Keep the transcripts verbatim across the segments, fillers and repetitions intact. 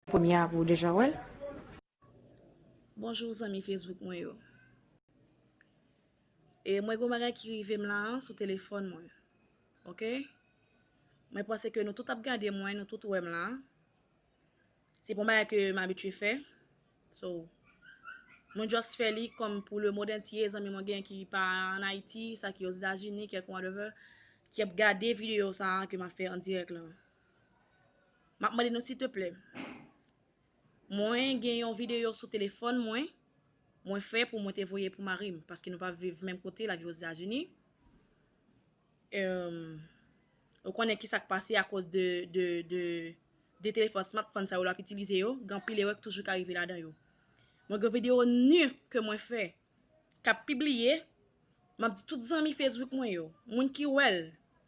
premye a pou w deja wè l. Bonjou zanmi Facebook mwen yo. E mwen gen yon bagay ki rive m la sou telefòn mwen. Oke? Mwen panse ke nou tout ap gade mwen, nou tout wè m la. Se pa yon bagay ke m abitye fè. So, mwen just fè li kòm pou lemonn antye, zanmi mwen gen ki pa ann Ayiti, sa ki Ozetazini, kèlkonk whatever, ki ap gade videyo sa a ke m ap fè an dirèk la. M ap mande nou silteplè. Mwen gen yon videyo sou telefòn mwen, mwen fè pou mwen te voye pou mari m, paske nou pa viv menm kote, l ap viv Ozetazini. Ou konnen ki sa k pase akoz de, de, de, de telefòn smartphone sa yo l ap itilize yo, gen anpil erè k toujou ka rive ladan yo. Mwen gen videyo nu ke mwen fè, k ap pibliye, m ap di tout zanmi Facebook mwen yo, moun ki wè l,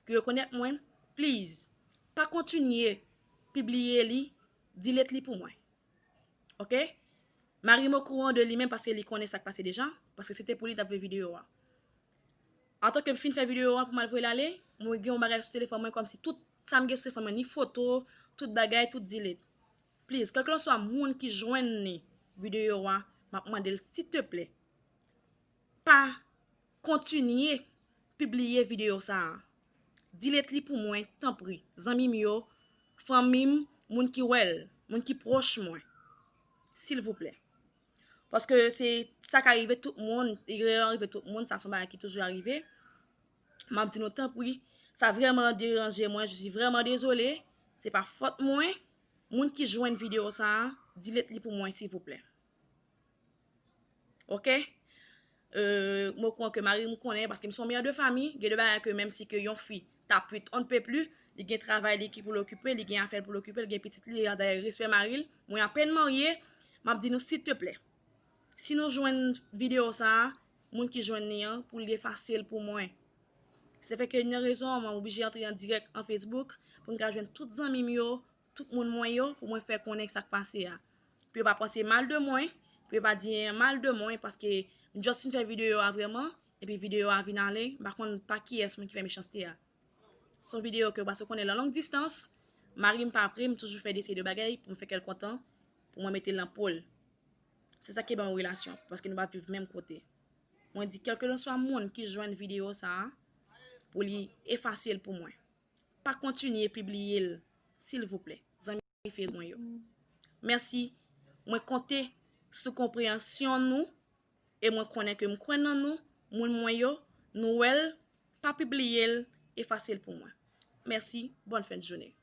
ki rekonèt mwen, please, pa kontinye pibliye li, delete li pou mwen. Oke? Mari m okouran de li menm paske li konnen sa k pase deja, paske se te pou li t ap voye videyo a. Antan ke m fin fè videyo a pou m al voye l ale, mwen gen yon bagay sou telefòn mwen kòmsi tout sa m gen sou telefòn mwen, ni foto, tout bagay, tout delete. Please, kèlkeswa moun ki jwenn ni videyo a, m ap mande l silteplè, pa kontinye pibliye videyo sa a. Delete li pou mwen, tanpri. Zanmi m yo, fanmi m, moun ki wè l, moun ki pwòch mwen. Silvouplè. Paske se sa ka rive tout moun, erè an rive tout moun, sa se yon bagay ki toujou arive. M ap di nou tanpri, sa vrèman deranje mwen, je suis vraiment désolée. Se pa fòt mwen. Moun ki jwenn videyo sa a, delete li pou mwen, silvouplè. Oke? Mwen kwè ke mari m konnen, paske m se yon mè de fami, gen de bagay ke menm si ke yon fi ta pwit on ne peut plus, li gen travay li ki pou l okipe, li gen afè l pou l okipe, li gen pitit li, dayè respè mari l, mwen apèn marye, m ap di nou silteplè. Si nou jwenn videyo sa a, moun ki jwenn li an, pou li efase l pou mwen. Se fè ke yon rezon, mwen oblije antre an dirèk an Facebook, pou m ka jwenn tout zanmi m yo, tout moun mwen yo, pou mwen fè konnen sa k pase a. Pou yo pa panse mal de mwen, pou yo pa di anyen mal de mwen, paske m just fin fè videyo a vrèman, epi videyo a vin ale, m pa konn pa kiyès moun ki fè mechanste a. Se yon videyo ke w pa sot konnen lan long distans, mari m pa pre, m toujou fè de seri de bagay pou m fè kè l kontan, pou mwen mete l nan po l. Se sa ki ban yon relasyon, paske nou pa viv menm kote. Mwen di kèlkeswa moun ki jwenn videyo sa a, pou li efase l pou mwen. Pa kontinye pibliye l, silvouplè, zanmi Facebook mwen yo. Mèsi. Mwen konte sou konpreyansyon nou e mwen konnen ke m kwè nan nou, moun mwen yo, nou wè l, pa pibliye l, efase l pou mwen. Mèsi, bòn fen de jounen.